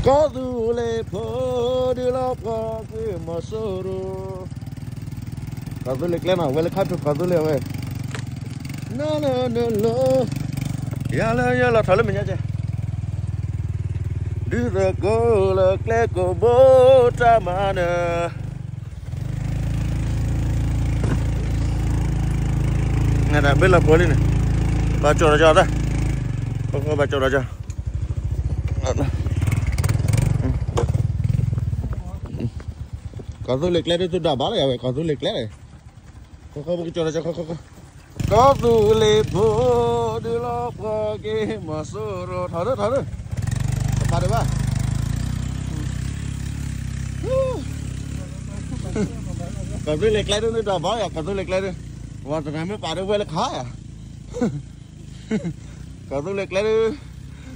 ကီၢ်သူလ့ၤဖိ ဒုးလီၤပှီၢ်ကွံာ်မီၤစိရိၤ, ကီၢ်သူလ့ၤကျဲနီၤ ဝဲလၢခါဖျိကီၢ်သူလ့ၤဝဲ, နၤလၢနလီၤ, ယၤလၢယလီၤ ထီၣ်လၢမဲာ်ညါကဲ, ဒုးသကိးလၢကျဲကိးဘိတၢ်မၤနၢၤ နဒၣ်ဘ့ၣ်လီၤပှီၤလံန့ၣ်, ဘၣ်ကၠီၣ်ဒီးကၠီၣ်တၢ်, ဘၣ်ကၠီၣ်ဒီးကၠီၣ်, ကီၢ်သူလ့ၤကျဲဒ်သုဒၣ်ဘၣ်လၢယဝဲ ကီၢ်သူလ့ၤကျဲန့ၣ်, ကီၢ်သူလ့ၤဖိ ဒုးလီၤပှီၢ်က့ၤမီၤစိရိၤ ထီၣ်ဒၢ ထီၣ်ဒၢ, တဖးဒံးဘၣ်, ကီၢ်သူလ့ၤကျဲဒ်သုဒၣ်ဘၣ်ယၤ ကီၢ်သူလ့ၤကျဲဒ်, ဝဲသနာ်မ့ၢ်ပာ်ဒၢဝဲလၢခါယၤ ကီၢ်သူလ့ၤကျဲဒ်,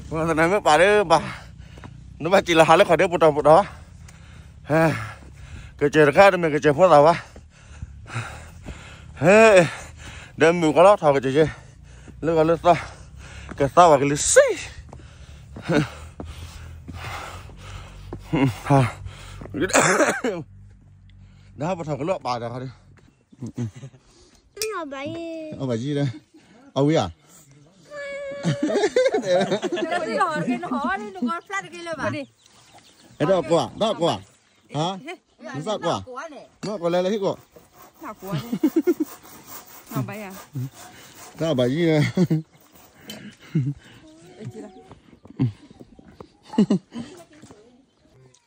ပှၤသနာ်မ့ၢ်ပာ်ဒၢဘၣ်, နဘၣ်စံးလီၤဟးလၢခီၣ်ဒ့ပူၤတီၤပူၤတီၤ, ကစၢၢ်တခါတမ့ၢ်ကစၢၢ်ဖိသၣ်ဝါ, ဒီးမုၢ်ကီလီၤထီၣ်ကစၢၢ်က့, လၢဂီၤလၢသီ, ကသီဝဲကလံၤစံ, ဒီးပထီၣ်ကလီၤပာ်ဒီးခီဒ့ အဘၣ်ယံၤ, အဝံၤဧါ, အဲၣ်ဒိးကိးဧါ, တၢ်ကိးဧါ, ဟါ, နသးကိးဧါ, မ့ၢ်ကိးလဲၤလၢဟံၣ်ကိး, တၢ်ဘၣ်ယံၤ,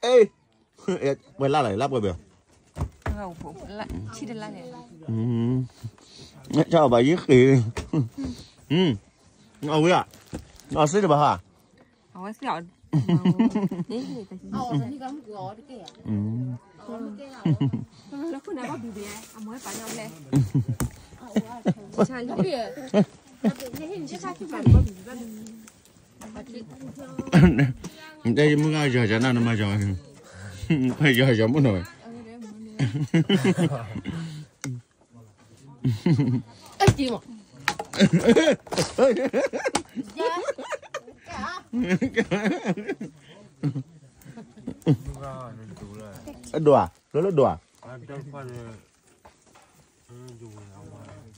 အ့ ဝဲလၢ်လၢ် လၢ်ပှဲၤဘၣ်, ဆံတလါန့ၣ်, တၢ်ဘၣ်ယံၤဃ့, အဝဲဧါ, အစ့တဘၣ်ဟါ, အဝဲစ့အီၤ, လၢခုနကဘုဘဲ, အမွဲပာ်ညောင်းလဲ, တဲယမုၢ်ဂၤယီၤယၤနၤနမၤယီၤ, ယီၤယီၤမုၢ်နီၤဝဲ, အဒိၣ်ဧါ, လၢလၢဒိၣ်ဧါ,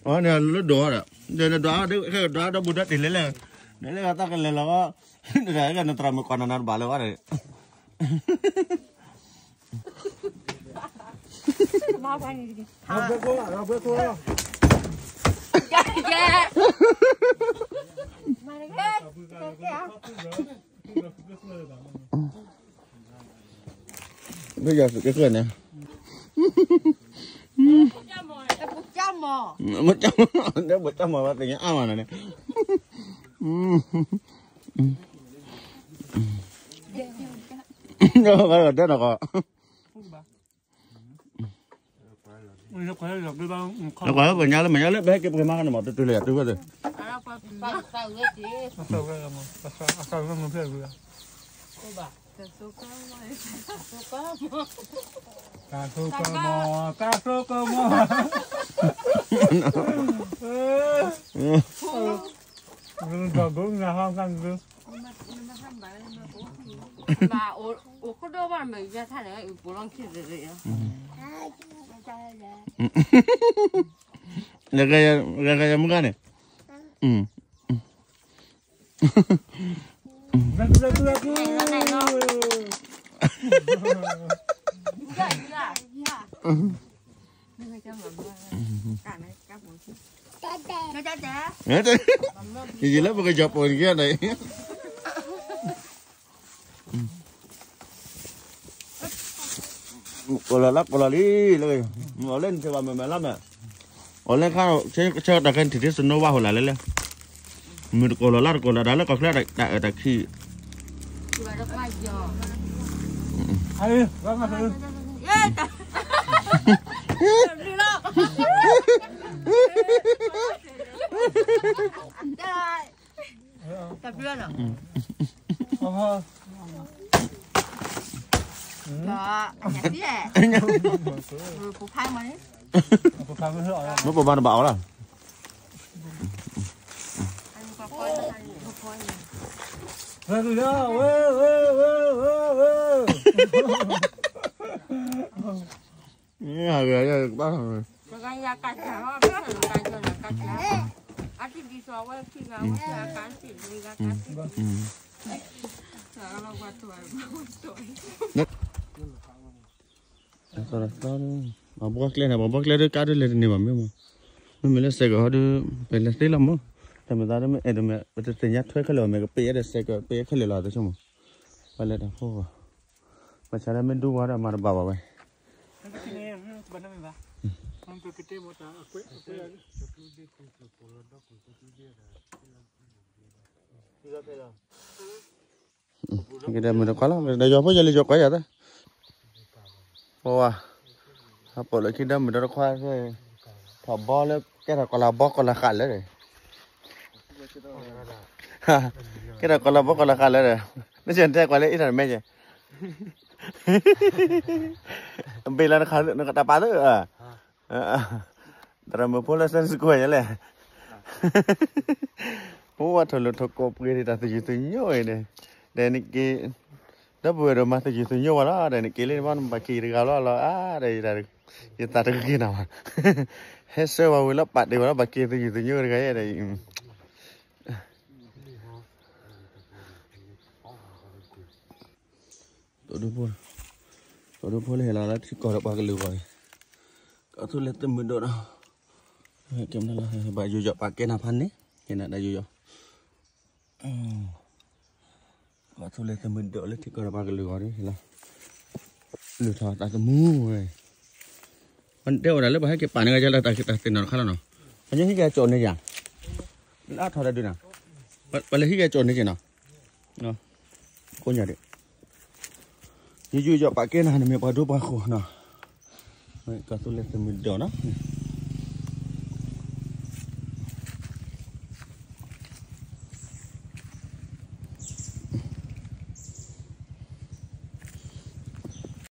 အန့ၣ်လၢဒိၣ်ဒီး, ဒိၣ်ဒီးဒိၣ်ဒီးဘူးဒီးတ့ၢ်လဲၣ်လဲၣ်, နလဲၤသးကလဲၤလီၤ, နသရၣ်မုၣ်ကိးနၤနၤတဘၣ်လၢၤဘၣ်ဒီး မ့ၢ်ယၤသုးကဲဃဲန့ၣ်, မ့ၢ်တၢ်မၤ, မ့ၢ်တၢ်မၤဘၣ်သ့ၣ်ညါအါမးနၤန့ၣ်, ဒီးတဲနီၢ်ကီၢ် လၢကွၢ်လၢပညါလၢမဲာ်ညါလၢပဟဲက့ၤပက့ၤမၤခါန့ၣ်မး တတုၤလၢယၤတုၤဝဲသ့ၣ်, တၢ်သိကမီၤ တၢ်သိကမီၤ, ဒီးဒိကနၤဟီၣ်ကၢ်န့ၣ် မၤအိၣ်ခိၣ်ဒိၣ်ဘၣ်မ့ၢ်ယါထါန့ၣ် အုၣ်ပိလီၢ်ခံသ့ၣ်, လဲၤဂဲၤယမုၢ်ဂၤန့ၣ်, ယလၢပကယီၤပိာ်န့ၣ်ကဲန့ၣ်, ကိးလီၤလၢကိးလီၤလံ, လၢအီၤလဲၣ်နထံၣ်ဘၣ်မဲာ်မဲာ်လီၤမဲာ်, အီၤလဲၣ်ခါ ဆၢကတီၢ်ခဲအံၤထံၣ်ထံၣ် snow white ဟိၣ်လၢ်လဲၣ်လဲၣ်, မုၢ်တကိးလီၤလါတကိးလီၤဒါလၢကီၢ်ချၢတၢ်အၢတၢ်ခံ တၢ်ဘျုးလီၤ, မ့ၢ်ပမၤတဘၣ်အီၤလီၤ, ဝဲဝဲဝဲဝဲ ဟဲဂ့ၤယကဘၣ် တဂၤယကစၢ်ဟီ ဘၣ်ဆၣ်နကစၢ်နကစၢ် အတဒ်သိးဝဲခံဂၤ ဝဲခံဂၤကစံၣ်ဒ်ဂၤကစံၣ်ဒ် အသီ အဘှီကျဲန့ၣ် ပှၤဘှီကျဲဒုးကါဒုးလဲၤတန့ၢ်ဘၣ်မ့ၢ်မး, မ့မ့ၢ်လၢစဲးကီးဟီဒုး ပလဲၤသ့လီၤမး, တမ့ၢ်သးဒုးမ့ၢ်အဲၣ်ဒိးမ့ၢ် ပတသ့ၣ်ညါထွဲခဲလၢာ်အီၤ မ့ၢ်ကပ့ၤအဲၣ်ဒိးစဲးကီး ပ့ၤခဲလၢာ်လီၤတဆိကမိၣ်, ပှၤလဲၤတၢ်ဖိဂီၢ်, ဘၣ်ဆၣ်လၢမ့ၢ်ဒူဝါဒီးမၤတဘၣ်ဘၣ်ဝဲ ကဲဒၣ်မုၢ်တခွါလီၤ ဒီးယွၤဖိယလံၤယွၤကွၢ်ယၤသၢ, ပဝါ, အပိာ်လၢခံဒၣ်မုၢ်ဒီတခွါ, ထီၣ်ဘီလၢ ကဲထီၣ်ကီၤလၤဘီကီၤလၤဃးလၢဒီး, ကဲထီၣ်ကီၤလၤဘီကီၤလၤဃးလၢဒီး, နစဲးတဲကွၢ်လၢအ့ၣ်ထီၣ်မဲကဲ, ဘ့ၣ်လီၤနတၢ်ပာ်သၢ သရၣ်မုၣ်ဖိလၢ Sunday School ညါလဲၣ်, ပဝဲထိၣ်လိာ်ထိၣ်ကိးပှ့ၤဒံးတၢ်သယုၢ်သညိအံၤန့ၣ်, ဒီးနက့ၤ, ဒီပုၢ်ဝဲၢ်ဒိၣ်မးသယုၢ်သညိဝဲလီၤ, ဒီးနက့ၤလၢနဘၣ်နဘၣ်က့ၤတဂၤလီၤလီၤ, အါ, ယသးတဂ့ၤနၤဘၣ်, ဟဲဆှၢဝဲဝံၤလီၤ ပာ်တ့ၢ်ဝဲလီၤ ဘၣ်က့ၤသယုၢ်သညိတဂၤယဲဒီး တိၢ်ဒိၣ်ဖိ, တိၢ်ဒိၣ်ဖိလၢဟဲလီၤလၢထံကီၢ်ဒီးပှၤကလုာ်ဂီၢ်အံၤ, ကီၢ်သူလ့ၤသုးမုၢ်ဒိၣ်ဒီး, ကဲမနုၤလီၤ ဘၣ်ယူးယီၣ်ပာ်ကဲနၤဖးန့ၣ်, ကဲနၤတၢ်ယူးယီၣ်, ကီၢ်သူလ့ၤသုးမုၢ်ဒိၣ်လၢထံကီၢ်ဒီးပှၤကလုာ်ဂီၢ်ဒီးလီၤ, လုၢ်ထီၣ်သးသမူဝဲ တဲအိၣ်ဒၣ်လၢပှၤဟဲက့ၤပာ်န့ၢ်က့ၤလၢတၢ်သ့ၣ်နီၣ်တခါလီၤနီၤ, ပှၤညါဟံးက့ၤကၠိၣ်န့ၣ်ယၤ, လၢအထီၣ်တၢ်ဒုးနၤ, ပှၤလဲၤဟံးက့ၤကၠိၣ်န့ၣ်က့ၤနီၤ, ကိးညါဒံး, ယယူးယီၣ်ပာ်ကဲနၤန့ၣ်မ့ၢ်ပှၤဒိပှၤဃိၣ်နီၤ, ကီၢ်သူလ့ၤသုးမုၢ်ဒိၣ်နီၤ